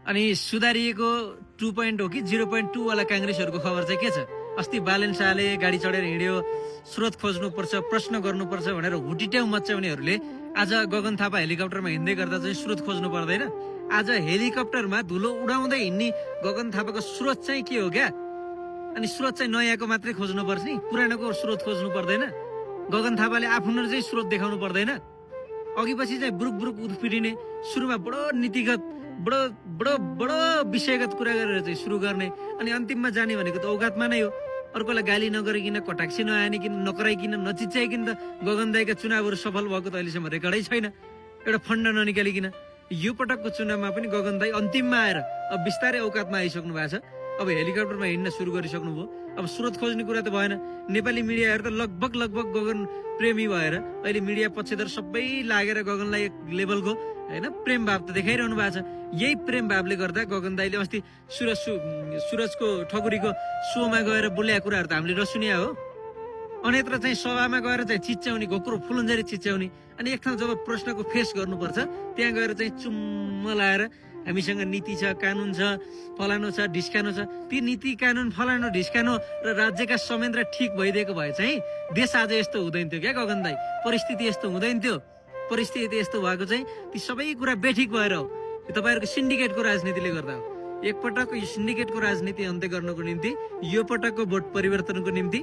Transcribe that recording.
अनि सुधारिएको 2.0 हो कि 0.2 वाला काङ्ग्रेसहरूको खबर चाहिँ के छ? अस्ति बालेन शाहले गाडी चढेर हिँड्यो, स्रोत खोज्नुपर्छ, प्रश्न गर्नुपर्छ भनेर हुटिट्याउ मचाउनेहरूले आज गगन थापा हेलिकप्टरमा हिँड्दै गर्दा चाहिँ स्रोत खोज्नु पर्दैन? आज हेलिकप्टरमा धुलो उडाउँदै हिँड्ने गगन थापाको स्रोत चाहिँ के हो क्या? अनि स्रोत चाहिँ नयाँको मात्रै खोज्नुपर्छ नि, पुरानोको स्रोत खोज्नु पर्दैन? गगन थापाले आफ्नो चाहिँ स्रोत देखाउनु पर्दैन? अघि पछि चाहिँ बुरुक बुरुक उठ्फिरिने, सुरुमा बडो नीतिगत बडो बडो बडो विषयगत कुरा गरेर चाहिँ सुरु गर्ने, अनि अन्तिममा जाने भनेको त औकातमा नै हो। अर्कोलाई गाली नगरिकन, कटाक्सी नआनिकन, नकराइकन, नचिच्याइकन त गगन दाइका चुनावहरू सफल भएको त अहिलेसम्म रेकर्डै छैन, एउटा फन्ड ननिकालिकन। यो पटकको चुनावमा पनि गगन दाइ अन्तिममा आएर अब बिस्तारै औकातमा आइसक्नु भएको छ। अब हेलिकप्टरमा हिँड्न सुरु गरिसक्नु भयो। अब स्रोत खोज्ने कुरा त भएन। नेपाली मिडियाहरू त लगभग गगन प्रेमी भएर अहिले मिडिया पक्षधर सबै लागेर गगनलाई एक लेभलको होइन प्रेम भाव त देखाइरहनु भएको छ। यही प्रेम भावले गर्दा गगन दाइले अस्ति सुरजको ठकुरीको सोमा गएर बोलेका कुराहरू त हामीले नसुनिया हो। अन्यत्र चाहिँ सभामा गएर चाहिँ चिच्याउने, घोक्रो फुलुन्जरी चिच्याउने, अनि एक ठाउँ जब प्रश्नको फेस गर्नुपर्छ त्यहाँ गएर चाहिँ चुम्म लाएर हामीसँग नीति छ, कानुन छ, फलानो छ, ढिस्कानो छ। ती नीति कानुन फलानो ढिस्कानो र राज्यका संयन्त्र ठिक भइदिएको भए चाहिँ देश आज यस्तो हुँदैन थियो क्या गगन दाइ? परिस्थिति यस्तो हुँदैन थियो। परिस्थिति यस्तो भएको चाहिँ ती सबै कुरा बेठिक भएर हो। यो तपाईँहरूको सिन्डिकेटको राजनीतिले गर्दा हो। एकपटक यो सिन्डिकेटको राजनीति अन्त्य गर्नको निम्ति, यो पटकको भोट परिवर्तनको निम्ति